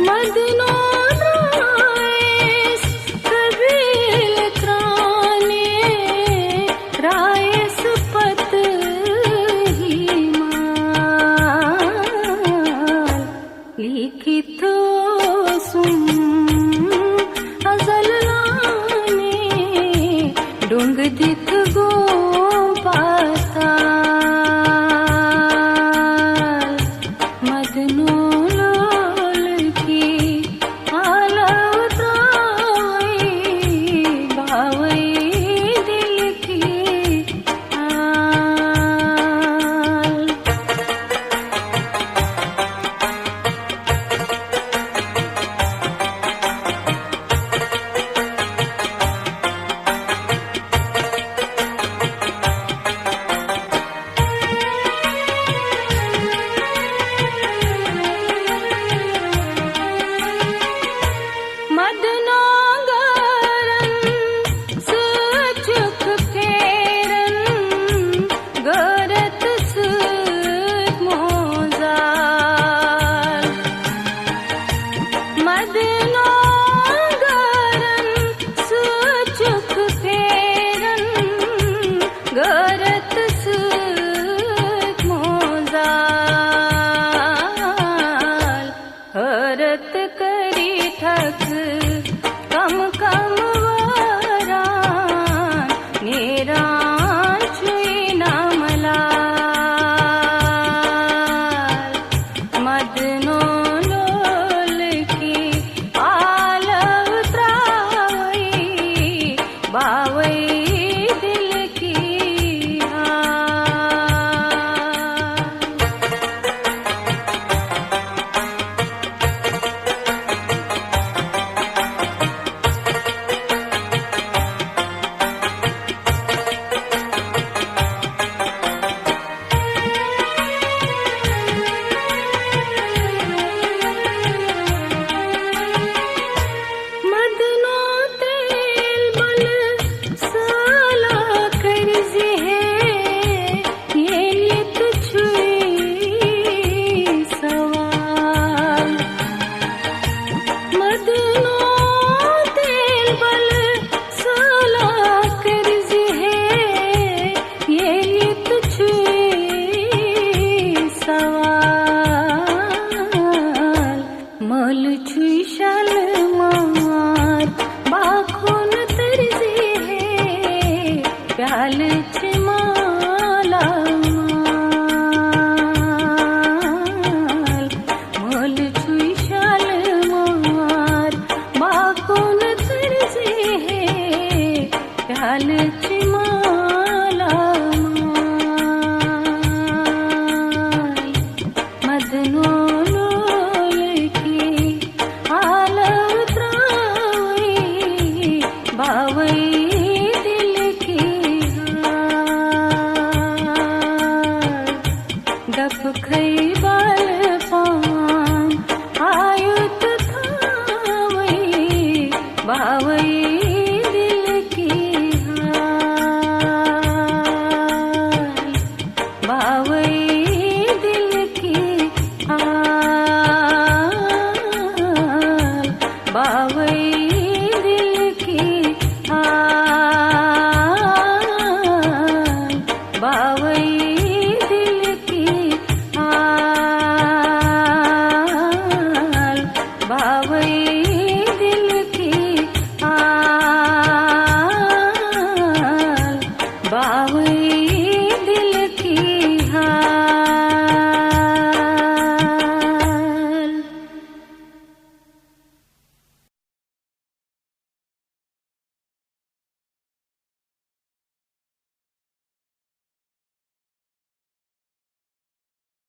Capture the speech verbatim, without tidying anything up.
مدنو درٛایس قبیٖلہٕ ترٛاونہِ، درٛایس پتہٕ ہی مال۔ لیٖکھِتھ اوسُم ازل لانہِ، ڈوٚنٛگ دِتھ گوٚو پاتال۔ مدنو لولکی آلو ترٛاوے، باوے دِلکی آل۔ مدنو غٲرن سۭتۍ چھُکھ پھیران، غٲرت سۭتۍ موزار۔ مدنو غٲرن سۭتۍ چھُکھ پھیران، غٲرت سۭتۍ موزار۔ حٲرت کٔرِتھ کم کم وٲران، نیران چھُے ناملال۔ مدنو لولکی آلو ترٛاوے، باوے دِلکی آل۔ مدنو تیل بل سالا کٔرۍ زِ ہے، ییٚلہِ تہِ چھُے سوال۔ مدنو تیل بل سالا کٔرۍ زِ ہے، ییٚلہِ تہِ چھُے سوال۔ مٲلہٕ چھُے شالمار، باخُن تٔرۍ زِ ہے، پیالہٕ چھِ مالا مال۔ مٲلہٕ چھُے شالمار، باخُن تٔرۍ زِ ہے، پیالہٕ چھِ مالا مال۔ مدنو لولکی آلو ترٛاوے، باوے دِلکی آل۔ دپکھے بل پان آیُت تھاوے، باوے دِلکی آل۔ باوے دِلکی آل، باوے دِلکی آل، باوے دِلکی آل، باوے دِلکی آل، باوے